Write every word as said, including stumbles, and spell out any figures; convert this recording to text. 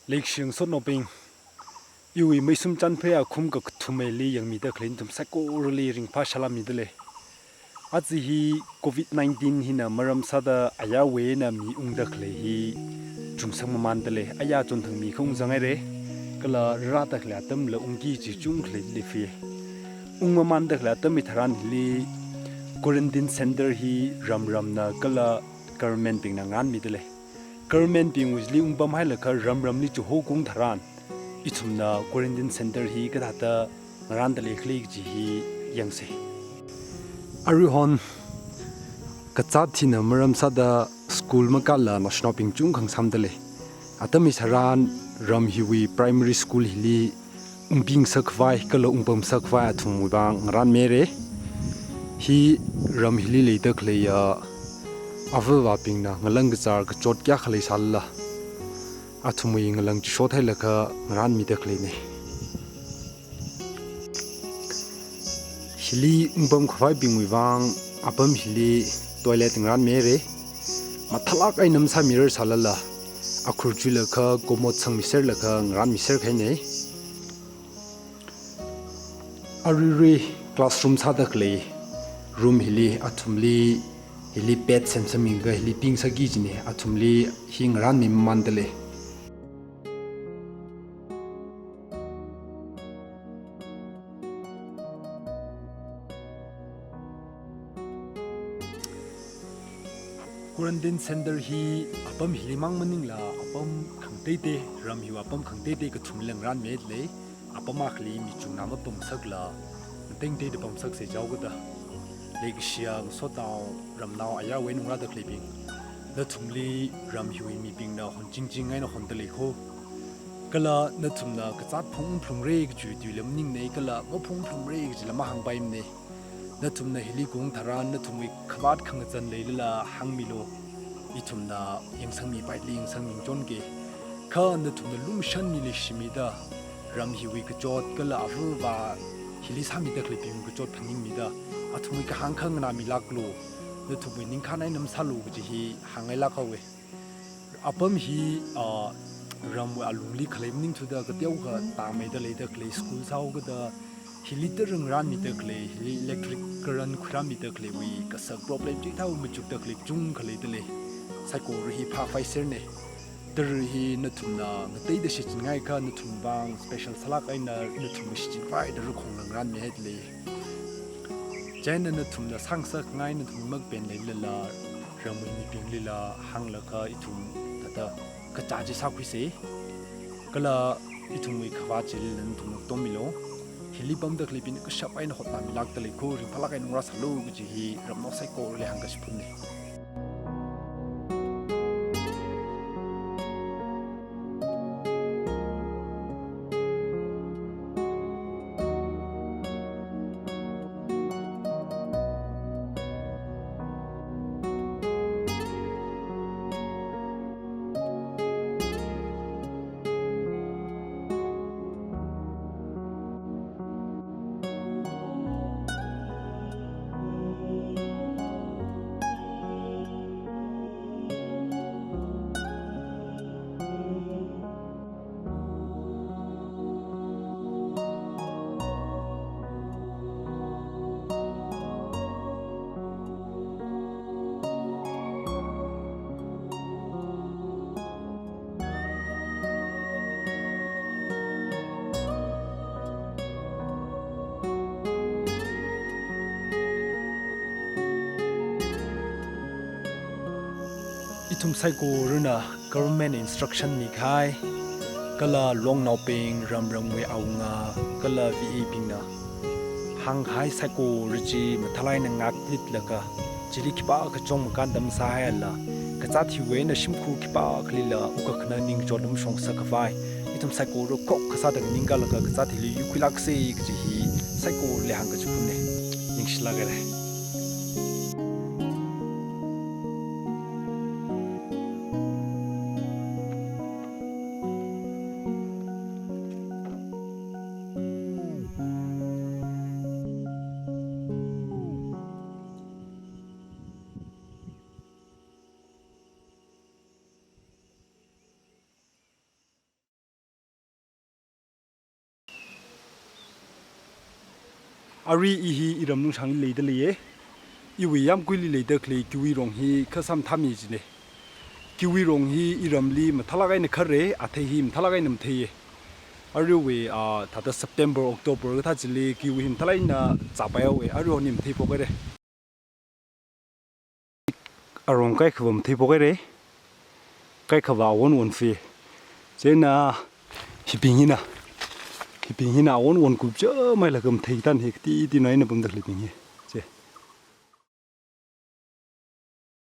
Leikashi ngasotnaobing, iwui Meisum Chanphei akhum kakathummeili yangmida khalei nathum saikorali ringphā salām mida lei. Aja hi covid nineteen hina maram sāda ayarwui eina mi ungda khalei hi chungsang mamānda lei. Aya chonthang mi khaung zanghaira, kala rāda khalei atamla ungki kaji chungkha leida lei. Ungmamānda khalei atam hitharan hili quarantine center hi ramramna kala government bingna ngarānmida lei. Government bingwui chili ungpamhailaga ramramli chihokaung tharan, ithumna quarantine center hi kathāda ngarānda leikhala kaji hi yangsa. Aruihon kazāt hina maram sāda school makāla naoshinaobing chungkha ngasāmda lei. Atam hitharan ram hiwui primary school hili ungpingasak khavai kala ungpamsak khavai athumwui vang ngarānmira. Hi ram hili leida khaleiya ava avābingna ngalang kachar kachot kayākha leisālala, athumwui ngalang chishothailaga ngarānmida khaleina. Hili ungpam khavaibingwui vang apam hili toilet ngarānmira. Mathālāk eina masāmirarsālala, akhur chuilaga commode sangmiserlaga ngarānmiser kahaina. Aruirui classroom sāda khalei room hili athumli, hili bed semsangmilaga hili pingasakki kajina, athumli hi ngarānmi mamānda lei. Quarantine center hi apam hili mang maningla apam khangateitei, ram hiwui apam khangateitei kathumli ngarānmida lei. Apam akhali mi chungna mapamngasakla, ngateiteida pamngasaksa jihaokada. Leikashiya ngasotnao, ramnao, ayarwui eina ungrāda khaleibing, nathumli ram hiwui mibingna honchingching eina honda lei kho. Kala nathumna kazāt phungphalungra kajiwui tuila maningna, kala maphungphalungra kajila mahāngpaimana. Nathumna hili kaung tharan nathumwui khavāt khangazan leilala hāngmilu. Ithumna yangsangmipaili yangsangmi ngachonga. Kha nathumna lumashanmi leishimida, ram hiwui kachot kala ava avā hili sāmida khaleibingwui kachot phaningmida, athumwui kahāng khanganāmilāklu, nathumwui ningkhān eina masālu kaji hi hāngngailāk haowa. Apam hi, ah, ramwui alungli khalei maningthuda kateokha tāmeida leida khalei school sāhaokada, hili tara ngarānmida khalei, hili electric current khuirāmida khaleiwui kasak problem chithāwui machukda khalei chungkha leida lei. Saikora hi phāphaiserna. Tara hi nathumna ngateida shichinngaiakha nathum vang special sālāk eina nathumwui shichinvaida rakhongla ngarānmihaida lei. Chieina nathumna sāngasakngai nathumwui makpen leilala, ramwui mibinglila hānglaga ithum thāda kachā chi sākhuisa. Kala ithumwui khavāt chilila nathumna ngatommilu. Hili pamda khaleibingna kashap eina hotnāmilākda lei kho, ringphālāk eina ungrāsālu kaji hi ramnao saikorali hāngkachiphunna. Ithum saikorana government instruction mikahai, kala longnaobing, ramramwui awunga, kala V A bingna hānghai saikora chi mathālāk eina ngaklitlaga, chili khipākha chong makān tam sāhaiala, kazāt hiwui eina shimkhur khipākhalila ukakna ningchot amashongsak khavai, ithum saikora khokkha sāda nganingkalaga kazāt hili yuikhuilāksa kaji hi saikorali hāngkachiphunna. Ningshilāk haira. Arui i hi iram lungshangli leida leiye. Iwui yamkuili leida khalei kiwui rong hi kha sāmathāmi jine. Kiwui rong hi iramli mathālāk eina khare, athei hi mathālāk eina matheiye. Aruiwui, ah, thāda September, October kathā chili kiwui hi mathālāk eina zāpaihaowe, arui honi matheiphok haire. Arong kaikhava matheiphok haire. Kaikhava awon won fie. Chieina hibing hina, hibing hina awon won kupcha mailaga mathei tan hi kati tina eina pamda khaleibing hi.